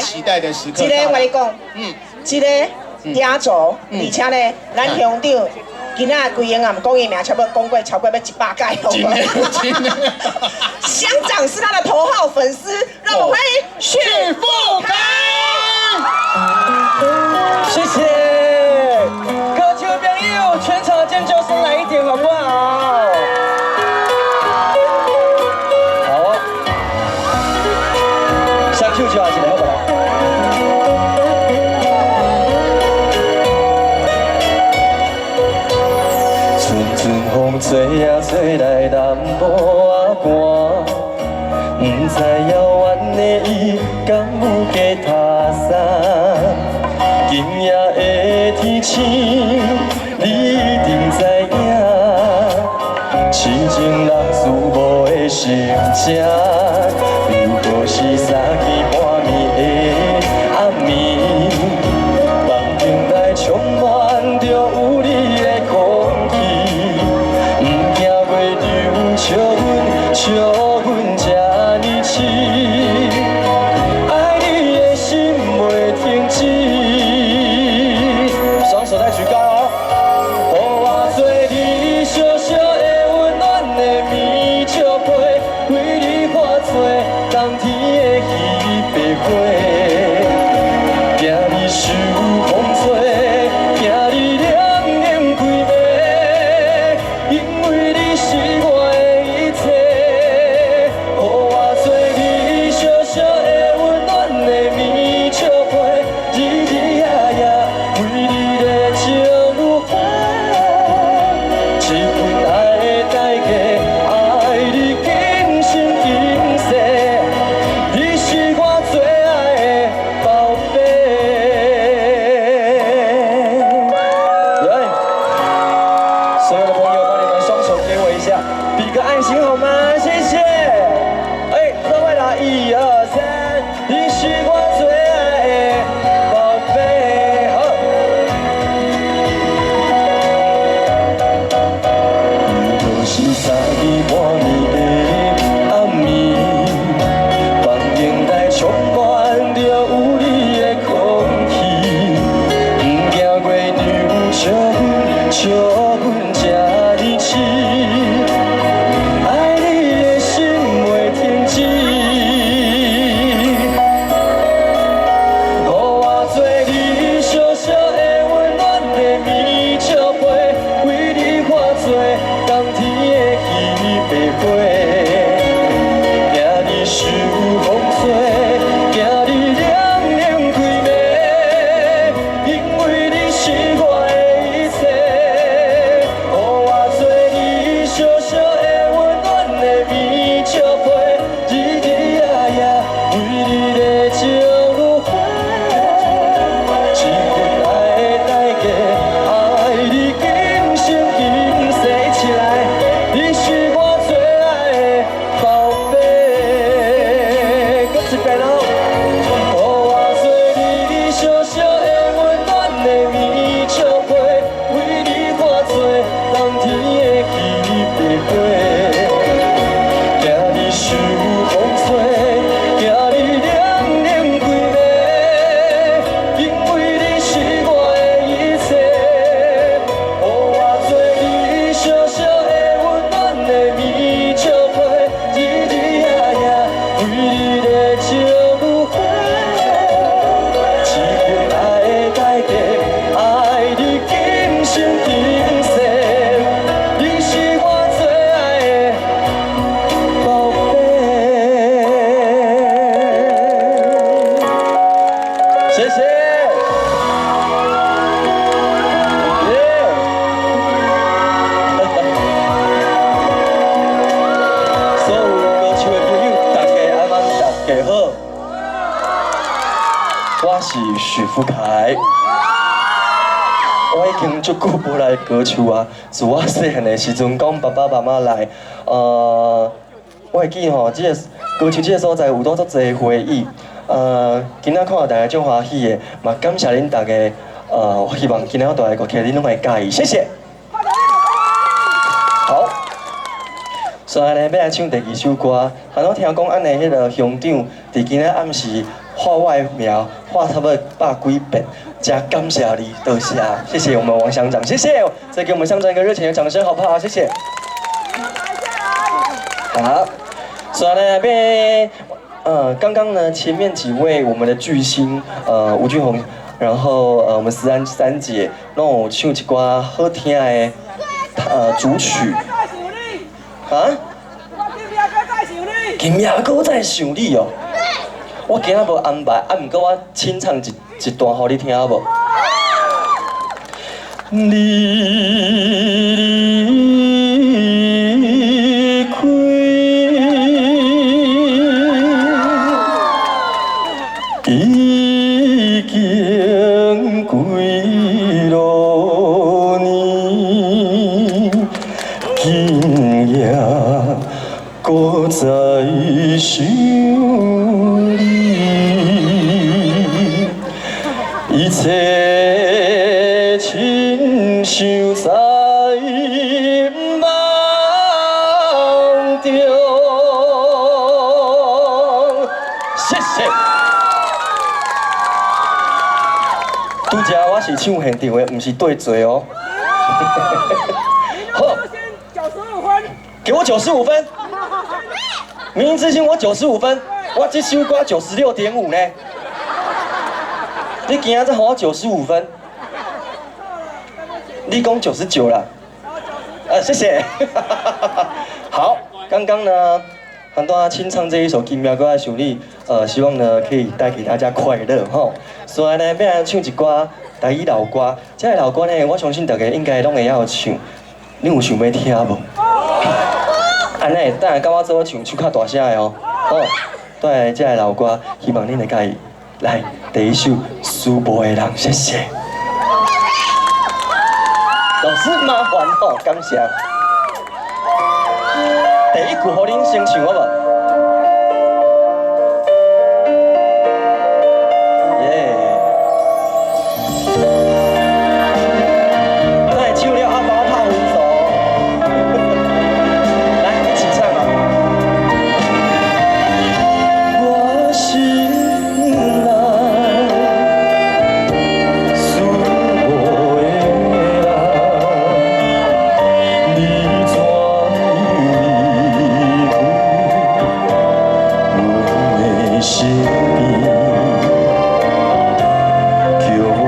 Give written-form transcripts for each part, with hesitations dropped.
期待的時刻。這个我跟你講，這个壓軸，而且呢，咱鄉長今仔規間啊，毋講伊名，差不多講過超過欲100擺。真的真的。鄉長是他的頭號粉絲，讓我們歡迎許富凱。謝謝高丘朋友，全場尖叫聲來一點好不好？好，先唱一下一個好不好？陣陣風吹啊吹來南部啊寒，毋知遙遠的伊敢有加塔衫。今夜的天星，你一定知影，痴情人思慕的心情，又何是三更半暝的暗暝，房間內充滿著有你的空氣，毋驚月亮笑阮，笑阮這呢痴，愛你的心袂停止。雙手再舉高哦！予我做你小小的溫暖的棉笑被，為你化做冬天的彼白花，驚你受風吹，驚你冷冷規暝，因為你是我的一切。予我做你小小的溫暖的棉笑被，日日夜夜為你的情如火，這份愛的代價，愛你今生今世，你是我最愛的寶貝。來，所有的朋友，幫你們雙手給我一下，比個愛心好嗎？謝謝。哎，各位來，一二三，你是我最愛的寶貝。好。又是三更半暝的暗暝，房間內充滿著有你的空氣，毋驚月亮笑阮，笑阮這呢痴，愛你的心袂停止。予我做你小小的溫暖的棉笑被，為你化做冬天的彼白花，驚你受風吹，驚你冷冷規暝，因為你是我的一切。予我做你小小的溫暖的棉笑被，日日夜夜為你的情如火，這份愛的代價，愛你今生今世，一起來，你是我最愛的寶貝。閣一遍哦。予我做你小小的溫暖的棉笑被，為你化做冬天的彼白花，驚你受風吹，驚你冷冷規暝，因為你是我的一切。予我做你小小的溫暖的棉笑被，日日夜夜為你的情如火，這份愛的代價，愛你今生今世，你是我最愛的寶貝。謝謝。耶！所有高手的朋友，大家晚安，大家好。我是許富凱。我已經足久無來高樹啊！自我細漢的時陣，講爸爸媽媽來，我會記吼，這个高樹這个所在有多足濟回憶。今仔看到大家足歡喜的，嘛感謝恁大家。我希望今仔我帶來的歌曲恁攏會佮意，謝謝。好，所以呢，欲來唱第二首歌。剛剛聽講，咱的彼个鄉長佇今仔暗時，喊我的名，喊差不多百幾遍，真感謝你，多謝，謝謝我們王鄉長，謝謝，再給我們鄉長一個熱情的掌聲，好不好？謝謝。好，所以呢，邊，剛剛呢，前面幾位我們的巨星，吳俊宏，然後我們思安三姐，攏有唱一寡好聽的，主曲。啊？今夜閣再想你哦。我今仔無安排，啊，毋過我清唱一段予你聽好無？你離開已經幾落年，今夜閣再想你，一切親像在夢中。謝謝。拄才我是唱現場的，毋是對嘴哦。好，95分。給我九十五分。明日之星我九十五分，我這首歌96.5呢。你今仔才予我九十五分，你講99啦。謝謝。好，剛剛呢，很多清唱這一首《今夜閣再想你》，希望呢可以帶給大家快樂吼。所以呢，欲來唱一寡台語老歌，這个老歌呢，我相信大家應該攏會曉唱。你有想欲聽無？按呢，等下佮我做伙唱，唱較大聲的哦。好，對，這个老歌，希望恁會佮意。來，第一首《思無的人》，謝謝。老師麻煩吼，感謝。第一句予恁先唱好無？耶！等下唱了啊，幫我拍分數。來，一起唱啊！我心內思無的人，你怎樣離開阮的身邊？叫我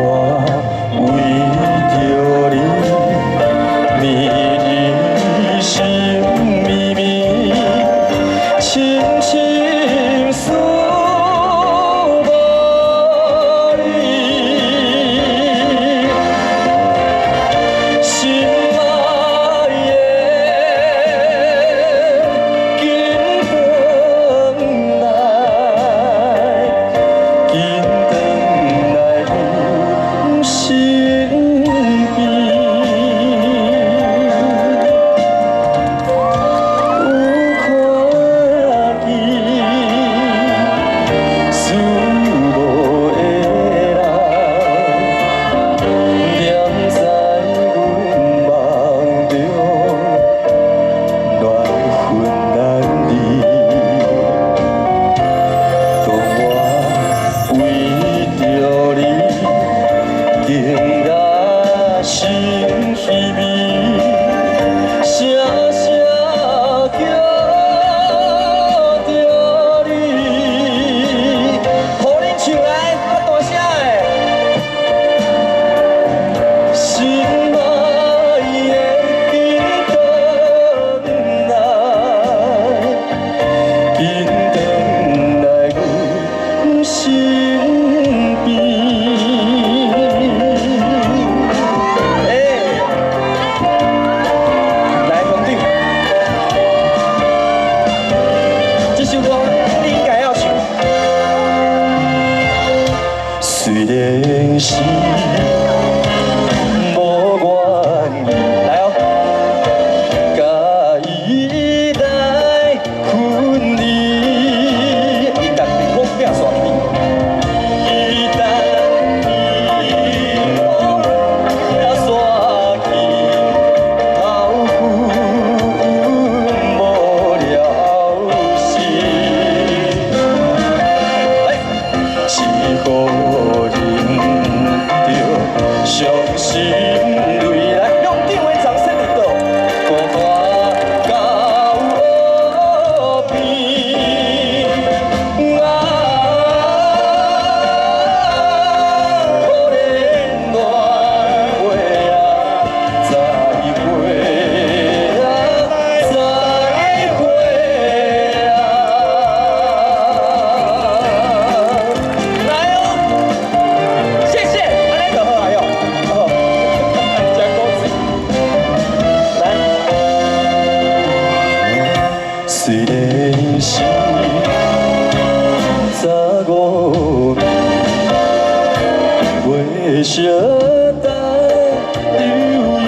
為著你，暝日心暝暝，深深思無你。心愛的，緊轉來，緊轉來阮身邊。有看見思無的人，踮在阮夢中，緣分難離。當我為著你，更加生稀微，聲聲叫著你，予恁唱來，較大聲的。心愛的，緊轉來，緊轉來阮身邊。欸，來，鄉長，這首歌你應該曉唱。雖然是無願意，來哦，佮伊來分離，伊家己講拼煞去，伊等伊拼煞去，後悔無了時。來，相等流言，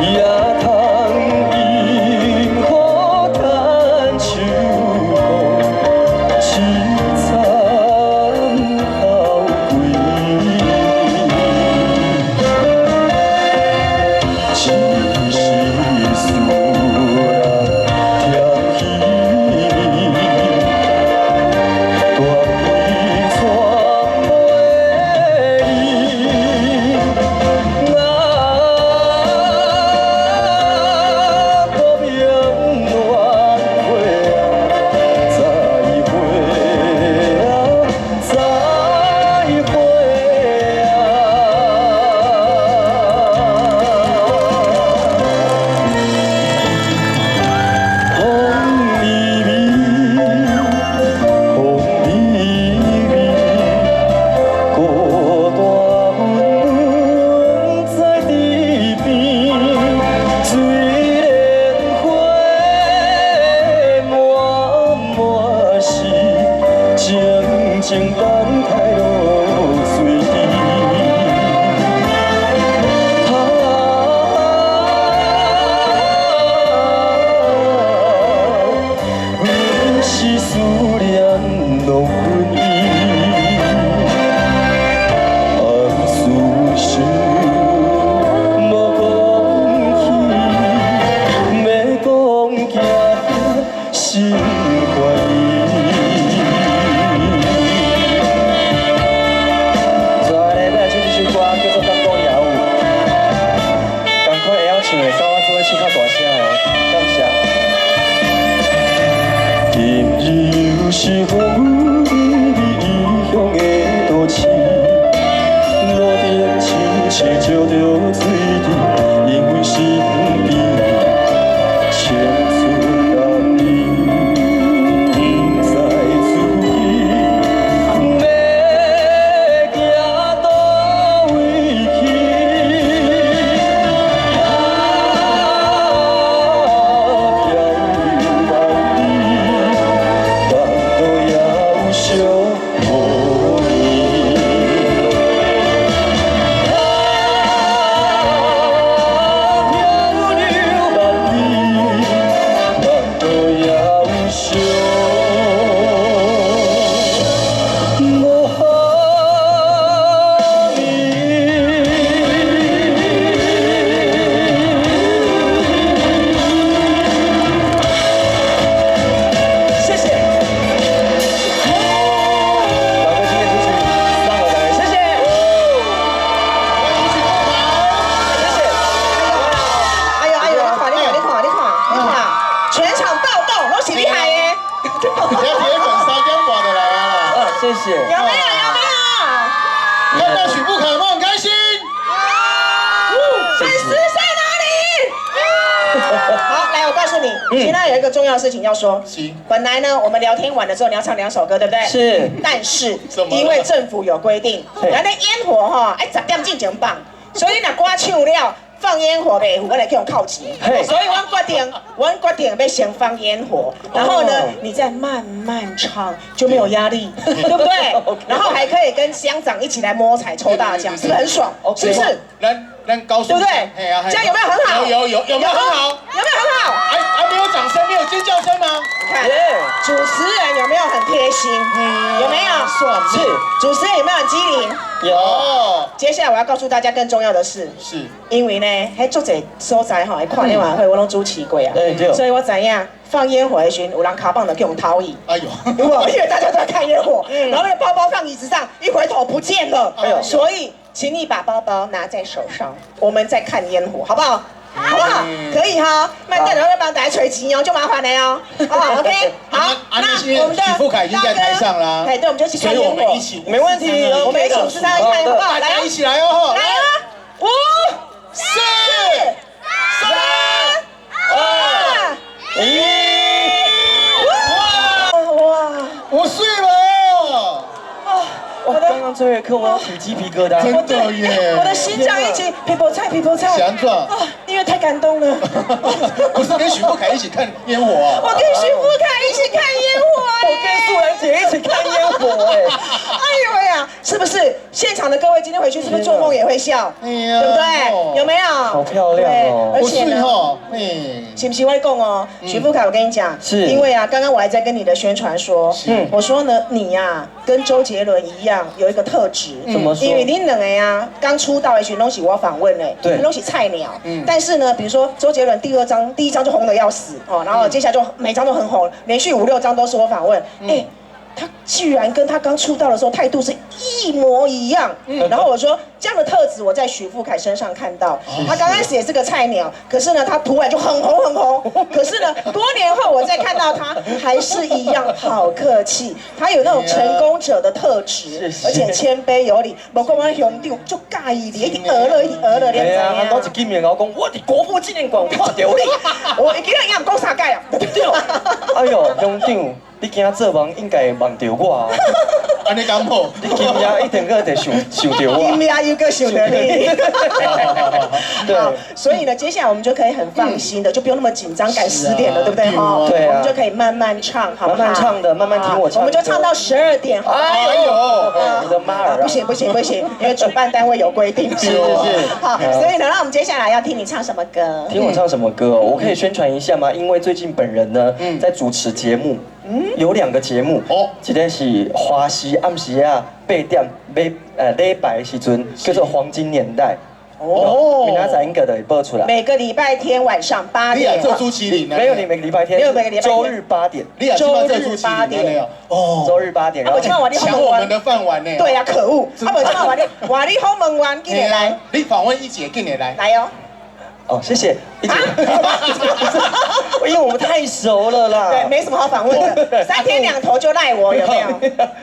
也通樱花牵手讲，凄惨后归。只是思人忝稀，大悲带袂离。啊，无明怨会啊，再会啊，再会啊。风微微，风微微，孤单温温在池边，水莲花满满是，静静等待露水滴。啊，阮是思念拢阮伊，暗思想无讲起，欲讲惊心怀疑。接下来欲来唱这首歌叫做《敢讲也有》，仝款會曉唱的，佮我做伙唱較大聲的哦，感謝。今日又是風雨微微異鄉的都市，路燈親像照著水滴，映阮身邊，青春男兒不知自己欲行佗位去。啊，漂流萬里，腹肚也有惜無眠。啊，漂流萬里，腹肚也有惜無眠。謝謝。老哥今天主持三個單元，謝謝。歡迎許富凱。謝謝。哎呦哎呦，你看你看你看你看你看，全場暴動，攏是你害的。這鐵粉3點半就來啊啦。啊，謝謝。有沒有？有沒有？看到許富凱有沒有很開心？粉絲在哪裡？好，來，我告訴你，現在有一個重要的事情要說。行。本來呢，我們聊天完了之後，你要唱兩首歌，對不對？是。但是怎麼了因為政府有規定，嘿咱的煙火哈，愛10點進前放，所以你若歌唱了放煙火袂赴，我來去予扣錢。嘿所以阮決定欲先放煙火，然後呢，你再慢慢唱，就沒有壓力，對不對？然後還可以跟鄉長一起來摸彩抽大獎，是不是很爽？ OK 是不是？咱高速對不對？嘿啊，這樣有沒有很好？有有有，有沒有很好？有沒有很好？還沒有掌聲，沒有尖叫聲嗎？你看耶主持人有沒有很貼心？有沒有？是主持人有沒有很機靈？有。哦，接下來我要告訴大家更重要的事，是因為呢，彼足濟所在吼，看演唱會我攏主持過啊，對所以我知影放煙火的時陣，有人跤蠓就去予偷去。哎呦，有無？因為大家都在看煙火，然後那個包包放椅子上，一回頭不見了。哎呦所以，請你把包包拿在手上，我們在看煙火，好不好？好不好？可以哈，慢等會幫大家揣錢哦，就麻煩了哦。好，OK，好，啊那我們的許富凱已經在台上啦，哎，對，我們就一起所以看煙火我們一，起，沒問題，我們一起53看，好不好？來大家一起來哦，來啊！五、四、三、二、一。哇！我睡了，哇，剛剛最後一刻我要起雞皮疙瘩。真的耶！我的心臟一起皮膚菜皮膚菜，是按怎啊，因為太感動了。不是跟許富凱一起看煙火啊？我跟許富凱一起看煙火，我跟素蘭姐一起看煙火哎。啊！現場的各位今天回去是不是做夢也會笑？對不對？有沒有？好漂亮哦！而且呢，是不是我講哦？許富凱，我跟你講，是因為啊，剛剛我還在跟你的宣傳說，我說呢，你呀跟周杰倫一樣有一個特質，怎麼說？因為你兩個啊，剛出道的時攏是我訪問的，對，攏是菜鳥。但是呢，比如說周杰倫第二張、第一張就紅得要死哦，然後接下來就每張都很紅，連續五六張都是我訪問，哎。他居然跟他剛出道的時候態度是一模一樣，然後我說這樣的特質我在許富凱身上看到，他剛開始也是個菜鳥，可是呢他突然就很紅很紅，可是呢多年後我再看到他還是一樣好客氣，他有那種成功者的特質，而且謙卑有禮。無講阮鄉長足佮意你，一直學了一直學了，你知影？他都一見面我講，我佇國父紀念館看著你，我會記得伊毋講三擺啊。對。哎喲，鄉長。你今仔做夢應該會夢著我哦。按呢敢好？你今夜一定閣會想想著我。今夜又閣想著你。對。所以呢，接下來我們就可以很放心的，就不用那麼緊張，趕10點了，對不對？哈。對。我們就可以慢慢唱，好不好？慢慢唱的，慢慢聽我唱。我們就唱到12點。哎呦！我的媽兒！不行不行不行，因為主辦單位有規定。是是是。好，所以呢，那我們接下來要聽你唱什麼歌？聽我唱什麼歌？我可以宣傳一下嗎？因為最近本人呢，在主持節目。有兩個節目，哦，一個是華視暗時啊8點禮拜的時陣，叫做《黃金年代》。哦，明仔載應該就會播出來。每個禮拜天晚上8點。你也做主持人？沒有，你每個禮拜天。沒有每個禮拜。週日8點。你也週日8點。哦。週日8點。啊，無這晚搶我們的飯碗呢？對呀，可惡！啊，無這晚你，話你訪問完，緊來來。你訪問一姐，緊來來。來哦。哦，謝謝。一姐，因為我們太熟了啦。對，沒什麼好訪問的，三天兩頭就賴我，有沒有？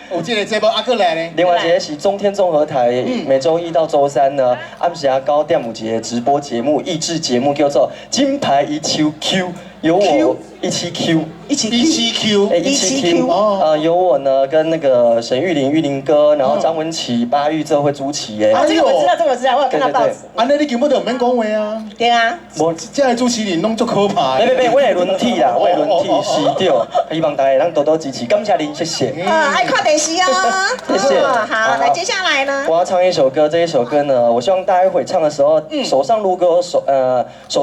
我記得這波阿克來呢。另外一個是中天綜合台，每週一到週三呢，暗時啊9點有一個直播節目，益智節目叫做《金牌一七 Q》，有我一七 Q，一七 Q，一七 Q，有我呢，跟那個沈玉琳、玉琳哥，然後張文琪、巴玉這會主持耶。啊，這個我知道，這個我知道，我有看到報紙。啊，那你根本就毋免講話啊。對啊。無，這個主持人攏足可怕。別別別，我會輪替啦，我會輪替，是對。希望大家能多多支持，感謝您，謝謝。啊，愛看電視哦。謝謝。好，來，接下來呢？我要唱一首歌，這一首歌呢，我希望大家會唱的時候，手上如果有手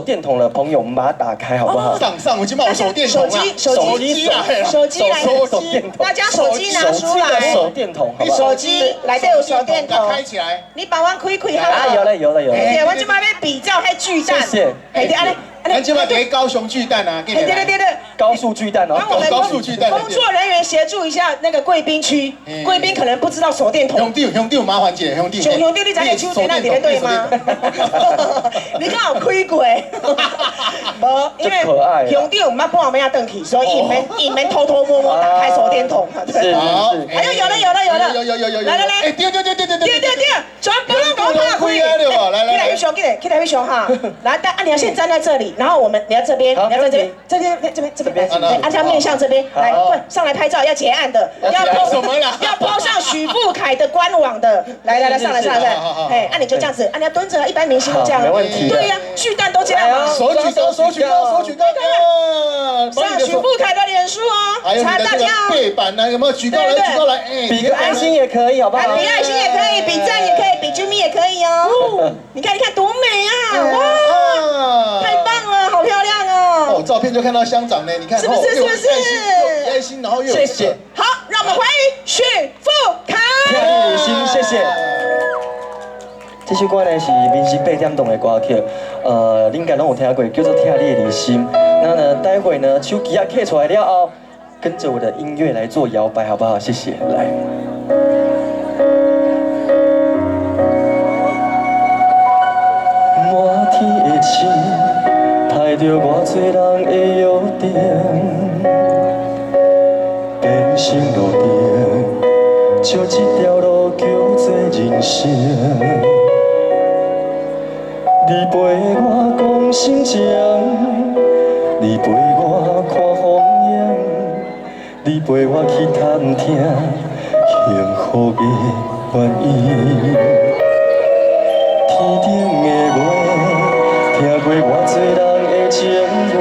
電筒的朋友，我們把它打開，好不好？上上，我今擺有手電筒手機手機手機來，手電筒，大家手機拿出來，手電筒，你手機來都有手電筒，開起來，你幫我開開好。啊，有了有了有了。對，我這擺欲比較彼巨蛋。謝謝。嘿對，按呢，咱這擺佇高雄巨蛋啊，對對對對對，高速巨蛋哦，高速巨蛋。工作人員協助一下那個貴賓區，貴賓可能不知道手電筒。兄弟兄弟，麻煩一下，兄弟。兄弟，你知影手電筒佇咧對嗎？你敢有開過？無，因為兄弟毋捌半暝仔轉去，所以伊毋免偷偷摸摸打開手電筒。是是。哎呦，有了有了有了，有有有有有。來來來，哎，對對對對對對對對對，全部攏無拍開。來來來，起來翕相，起來起來翕相哈。來，但啊，你要先站在這裡，然後我們你要這邊，你要在這邊，這邊這邊這邊，來，啊，要面向這邊，來，上來拍照，要結案的，要 po 什麼啦？要 po 上許富凱的官網的，來來來，上來上來上來，哎，啊，你就這樣子，啊，你要蹲着，一般明星都這樣，沒問題。對呀，巨蛋都這樣嘛。手舉高，手舉高，手舉高，上許富凱的臉書哦，還有你的這個背板呢，有沒有舉高來？舉高來，哎，比個愛心也可以，好不好？比愛心也可以，比讚也可以，比啾咪也可以哦。你看，你看多美啊！哇，太棒了，好漂亮哦！哦，照片就看到鄉長呢，你看是不是？是不是？比愛心，然後又謝謝。好，讓我們歡迎許富凱。聽你心，謝謝。這首歌呢是民視8點檔的歌曲，恁應該攏有聽過，叫做《疼你的心》。那呢，待會呢，手機仔揢出來了後，跟着我的音樂來做搖擺，好不好？謝謝，來。滿天的星，歹著偌濟人的約定，變成路燈，笑這條路叫做人生。你陪我講心情，你陪我看風景，你陪我去探聽幸福的原因。天頂的月，聽過偌濟人的情話，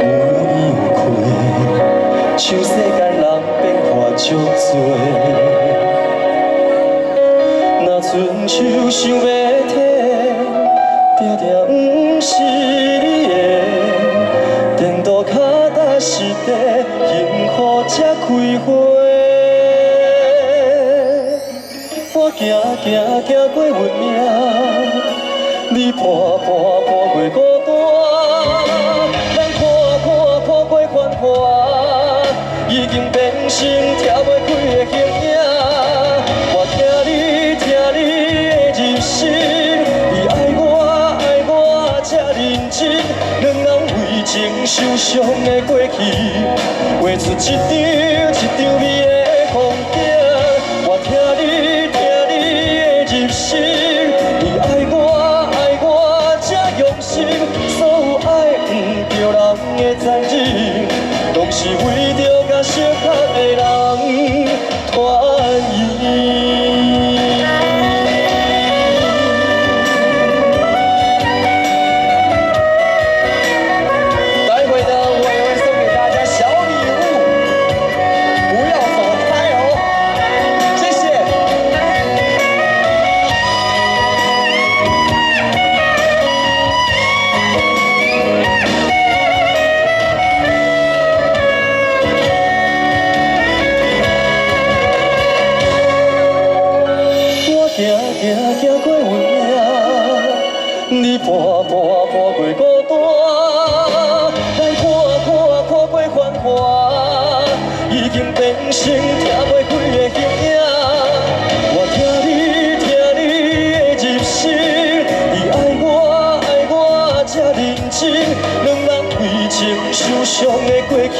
有伊有虧，像世間人變化足濟。愈想欲退，定定毋是你的，颠倒跤踏实地，幸福才开花。我行行行过运命，你伴伴伴过孤单，咱看看看过繁华，已经变成拆袂开的形影。我听你听你的入心，你爱我爱我这认真，两人为情受伤的过去，画出一张一张美的风景。我听你听你的入心，你爱我爱我这用心，所有爱毋著人的残忍，拢是为著佮适合的人团圆。待會呢，我也會送給大家小禮物，不要走開哦，謝謝。我行行行過運命，你伴伴伴過孤單，咱看看看過繁華，已經變成拆袂開的形影。我聽你聽你的入心，你愛我愛我這認真，兩人為情受傷的過去，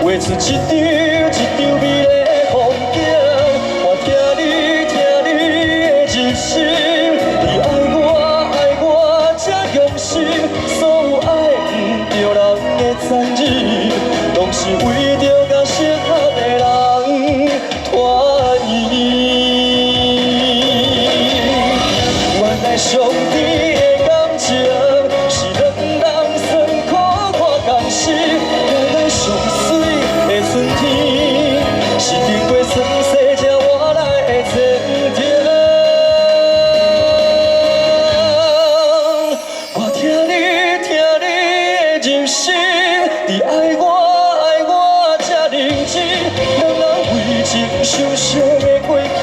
畫出一張一張美麗的風景。我聽你聽你的入心，你愛我愛我這用心，所有愛毋著人的殘忍，攏是為著佮適合的人團圓。原來上甜的感情是兩人酸苦看共時，原來上媠的春天是經過酸世才換來的前程。我聽你聽你的入心，你愛我愛我這認真，兩人為情受傷的過去，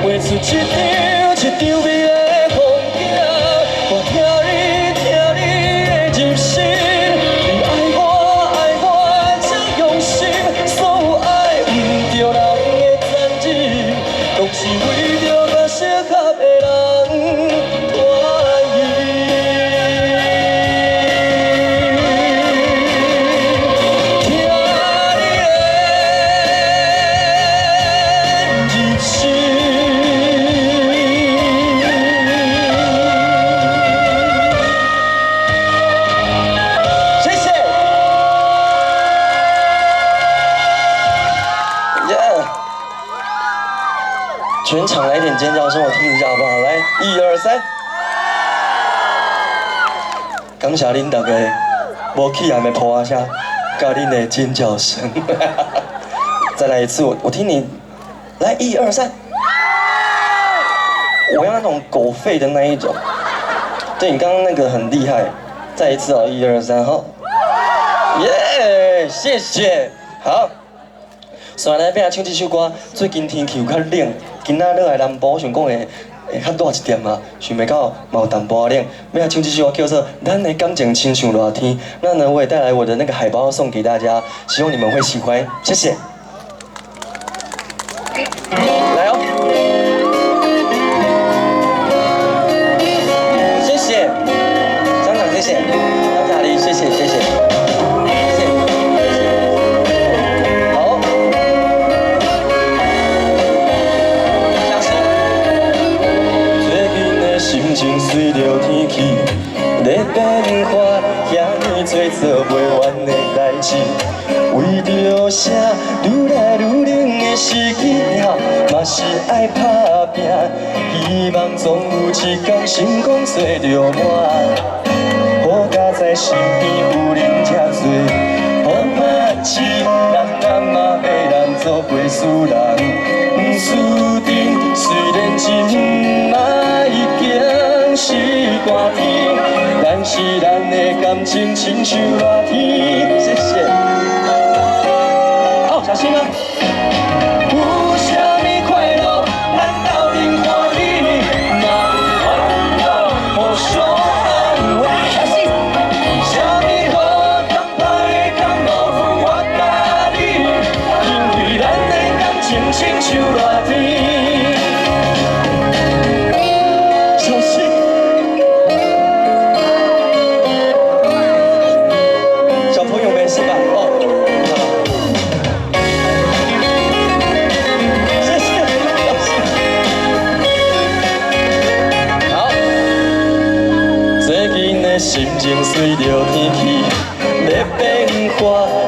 畫出一張一張美的風景。我聽你聽你的入心，你愛我愛我這用心，所有愛毋著人的殘忍，攏是為著佮適合的人團圓。聽你的入心。謝謝。耶！全場來點尖叫聲，我聽一下好不好？來，一二三。感謝恁大家無起來的噗仔聲，佮恁的尖叫聲。再來一次，我聽你，來，一二三。我要那種狗吠的那一種。對，你剛剛那個很厲害。再一次哦，一二三，好。耶，謝謝。好。所以呢，欲來唱這首歌。最近天氣有較冷，今仔落來南部，我想講會較熱一點啊，想袂到嘛有淡薄仔冷。欲來唱這首歌叫做《咱的感情親像熱天》。那呢，我也帶來我的那個海報送給大家，希望你們會喜歡，謝謝。來哦，謝謝，鄉長，謝謝，張嘉麗，謝謝，謝謝。好，相信。最近的心情隨著天氣咧變化，遐爾多做袂完的代誌，為著啥愈來愈冷的時機，你好，嘛是愛打拼，希望總有一天成功找著我。好佳哉身邊有恁這多好默契，人人嘛欲人做陪事人，毋输阵，雖然這嘛是寒天，但是咱的感情親像熱天。謝謝。哦，小心啊！有啥物快樂，咱鬥陣歡喜，若有煩惱，互相安慰。小心。啥物好崁歹崁，無分我佮你，因為咱的感情親像熱天。小心。小朋友沒事吧？哦，好。謝謝，小心。好。最近的心情隨著天氣咧變化，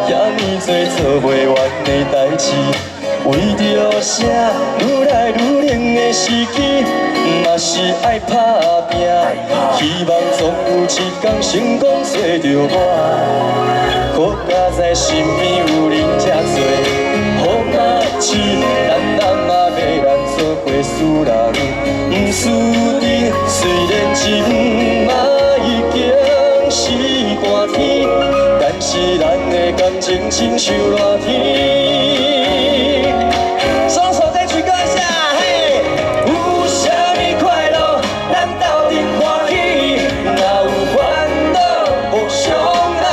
遐爾濟做袂完的代誌，為著啥愈來愈冷的時機，嘛是愛拍拚，希望總有一天成功揣著我。好佳哉身邊有恁這濟好默契，咱咱嘛欲來做伙輸人毋輸陣，雖然這馬已經是寒天，但是咱的感情親像熱天。雙手再舉高一下，嘿！有啥物快樂，咱鬥陣歡喜；若有煩惱，互相安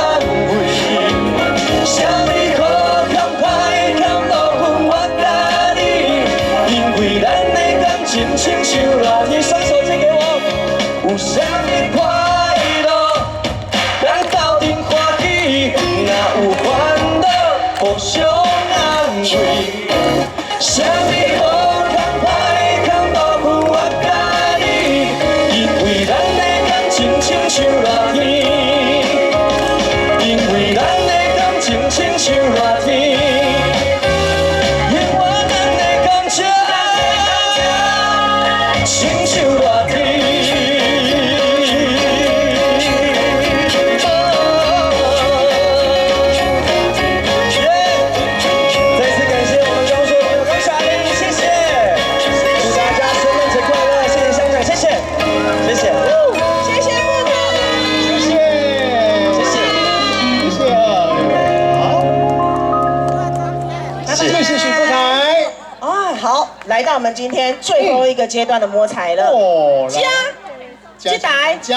慰。啥物好崁歹崁，無分我佮你，因為咱的感情親像熱天。雙手借給我。有啥物快樂，咱鬥陣歡喜；若有煩惱，互相安慰。啥物好崁歹崁，無分我佮你，因為咱的感情親像熱天，因為咱的感情親像熱天，因為咱的感情親像熱天。耶！再次感謝我們高碩朋友高小玲，謝謝，祝大家聖誕節快樂，謝謝鄉長，謝謝，謝謝，謝謝富凱。謝謝，謝謝，謝謝啊，好，拜拜。謝謝許富凱。啊，好，來到我們今天最後一個階段的摸彩了。哦，加，這台。加。